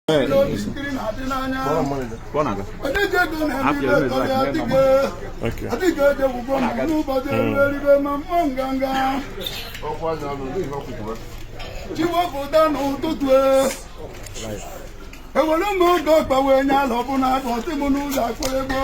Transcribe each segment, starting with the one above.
N'obi na-adị n'anya onye ji ego na-eme ibe tọrọ adịghị adịghị eje gwụgwọ ma n'ụbọchị eribe ma mmụọ nganga chiwepụta n'ụtụtụ ewere m oge ọkpa wee nye ala ọbụla akpọtị m n'ụlọ akụ ego.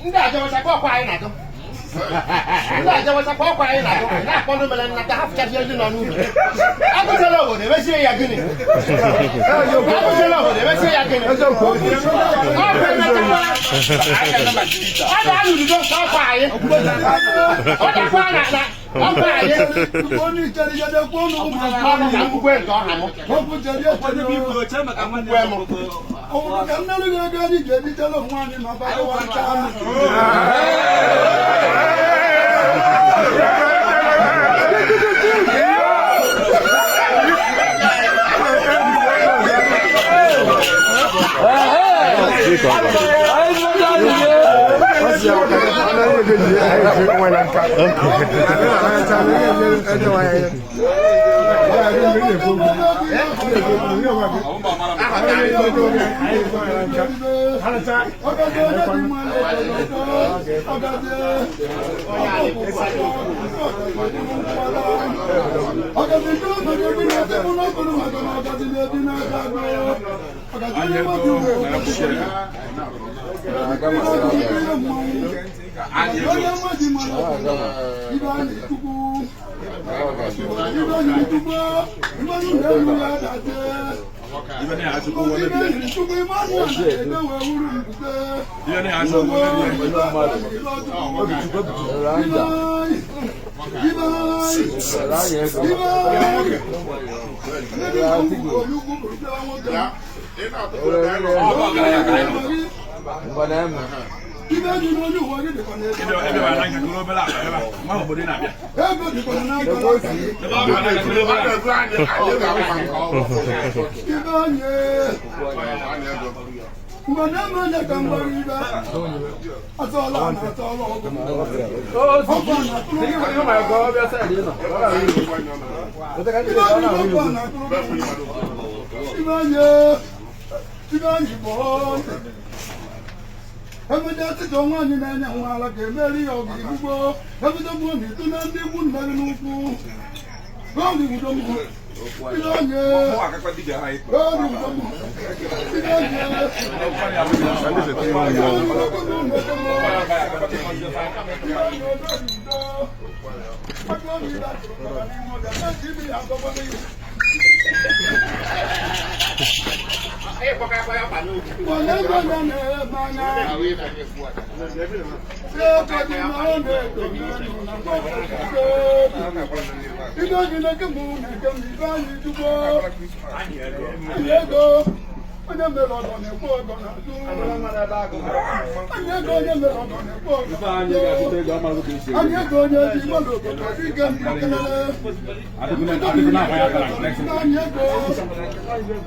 Ndị ajawachakwa ọkwa anyị na-adọ. Ndị ajawachakwa ọkwa anyị na-adọ. Na-akpọ ndị mere nnata ha fụchasị ndị nọ n'ụlọ. Agụchala obodo emesie ya gịnị? Agụchala obodo emesie ya gịnị? Ọkwa emechakwa. Ọ ga-alụ udo ọkwa anyị. Ọ ga-akwa na ọkwa anyị. Akwụkwọ nke ọha m. Akwụkwọ m. Ebido etiti ọnwa anyị na-enye nwa ala ka emeri ya ọgụ igbugbo. Ebido gbuo na idu na ndị ikwu nna gị n'ukwu. Gọọmenti udo m. Ihe onye. Gọọmenti udo m. Ihe onye. Onye mere ọgọ na-ekwu ọgọ n'azụ. Onye ego onye mere ọgọ na-ekwu ọgọ n'azụ. Anyị ego onye ji mmadụ obodo dịka ndị kelele. Anyị ego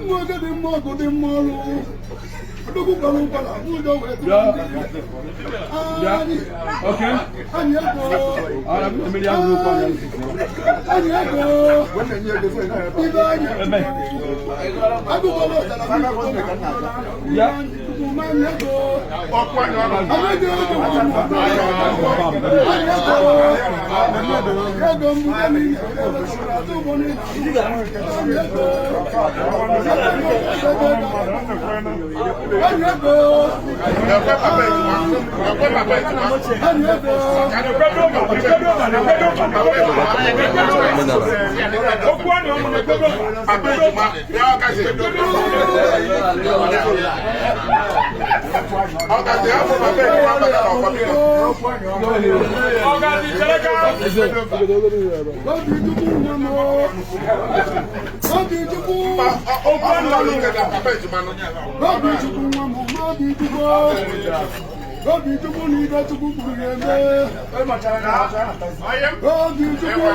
nwa oge dị mma ọgụ dị mma ọrụ. Odogwu gwara ụkwara abụ ụjọ wee tụrụ ndị. Anyị anyị ego anyị ego ibe anyị agụgbọrọ ọzara Obi Chukwu na ibe Chukwu kwuru ga-eme. Obi Chukwu.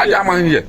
Aja amaghị ihe.